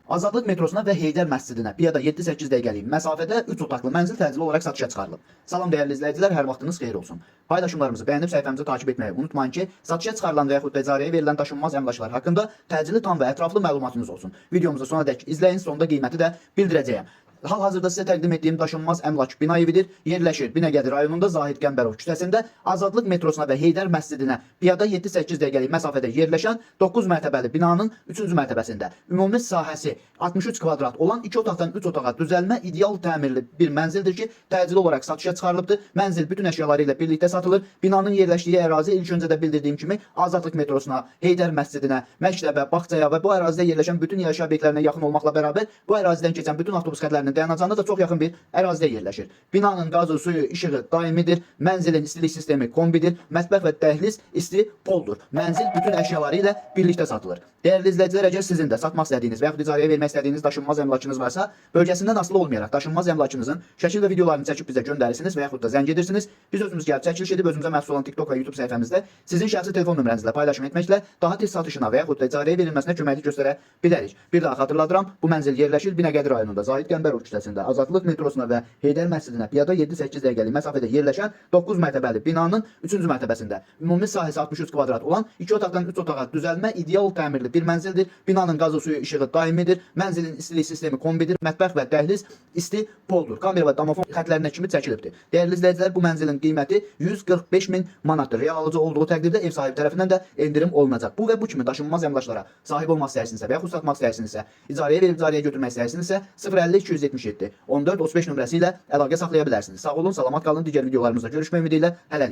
Azadlıq metrosuna və Heydər məscidinə piyada 7-8 dəqiqəlik məsafədə 3 otaqlı mənzil təcili olaraq satışa çıxarılıb. Salam dəyərli izləyicilər, hər vaxtınız xeyir olsun. Paylaşımlarımızı bəyənib səhifəmizi takip etməyi unutmayın ki, satışa çıxarılan və yaxud da icarəyə verilən daşınmaz əmlaklar haqqında təcili, tam və ətraflı məlumatınız olsun. Videomuzu sonadək izləyin, sonda qiyməti də bildirəcəyəm. Hal-hazırda sizə təqdim etdiyim daşınmaz əmlak bina evidir. Yerləşir Binəqədi rayonunda Zahid Qəmbərov küçəsində Azadlıq metrosuna və Heydər məscidinə piyada 7-8 dəqiqəlik məsafədə yerləşən 9 mərtəbəli binanın 3-cü mərtəbəsində. Ümumi sahəsi 63 kvadrat olan 2 otaqdan 3 otağa düzəlmə ideal təmirli bir mənzildir ki, təcili olaraq satışa çıxarılıbdır. Mənzil bütün əşyaları ilə birlikdə satılır. Binanın yerləşdiyi ərazi ilk öncə də bildirdiyim kimi Azadlıq metrosuna, Heydər məscidinə, məktəbə, bağçaya və bu ərazidə yerləşən bütün yaşayış obyektlərinə yaxın olmaqla bərabər bu ərazidən keçən bütün avtobus xətlərinin dayanacağına da çox yaxın bir ərazidə yerləşir. Binanın qazı, suyu, işığı daimidir. Mənzilin istilik sistemi kombidir. Mətbəx və dəhliz isti poldur. Mənzil bütün əşyaları ilə birlikdə satılır. Dəyərli izləyicilər, əgər sizin də satmaq istədiyiniz və yaxud icarəyə vermək istədiyiniz daşınmaz əmlakınız varsa, bölgəsindən asılı olmayaraq daşınmaz əmlakınızın şəkil və videolarını çəkib bizə göndərirsiniz və yaxud da zəng edirsiniz. Biz özümüz gəlib çəkiliş edib özümüzə məxsus olan TikTok və YouTube səhifəmizdə sizin şəxsi telefon nömrənizlə paylaşım etməklə daha tez satışına və yaxud da icarəyə verilməsinə köməklik göstərə bilərik. Bir daha xatırladıram, bu mənzil yerləşir Binəqədi rayonunda Zahid Qəmbərov küçəsində Azadlıq metrosuna və Heydər məscidinə piyada 7-8 dəqiqəlik məsafədə yerləşən 9 mərtəbəli binanın 3-cü mərtəbəsində. Ümumi sahəsi 63 kvadrat olan 2 otaqdan 3 otağa düzəlmə ideal təmirli bir mənzildir. Binanın qazı, suyu, işığı daimidir. Mənzilin istilik sistemi kombidir. Mətbəx və dəhliz isti poldur. Kamera və domofon xətlərinə kimi çəkilibdir. Dəyərli izləyicilər, bu mənzilin qiyməti 145 min manatdır. Real alıcı olduğu təqdirdə ev sahibi tərəfindən də endirim olunacaq. Bu və bu kimi daşınmaz əmlaklara sahib olmaq istəyirsinizsə və yaxud satmaq istəyirsinizsə, icarəyə verib icarəyə götürmək istəyirsinizsə 050 277 14 35 nömrəsi ilə əlaqə saxlaya bilərsiniz. Sağ olun, salamat qalın. Digər videolarımızda görüşmək ümidi ilə hələlik.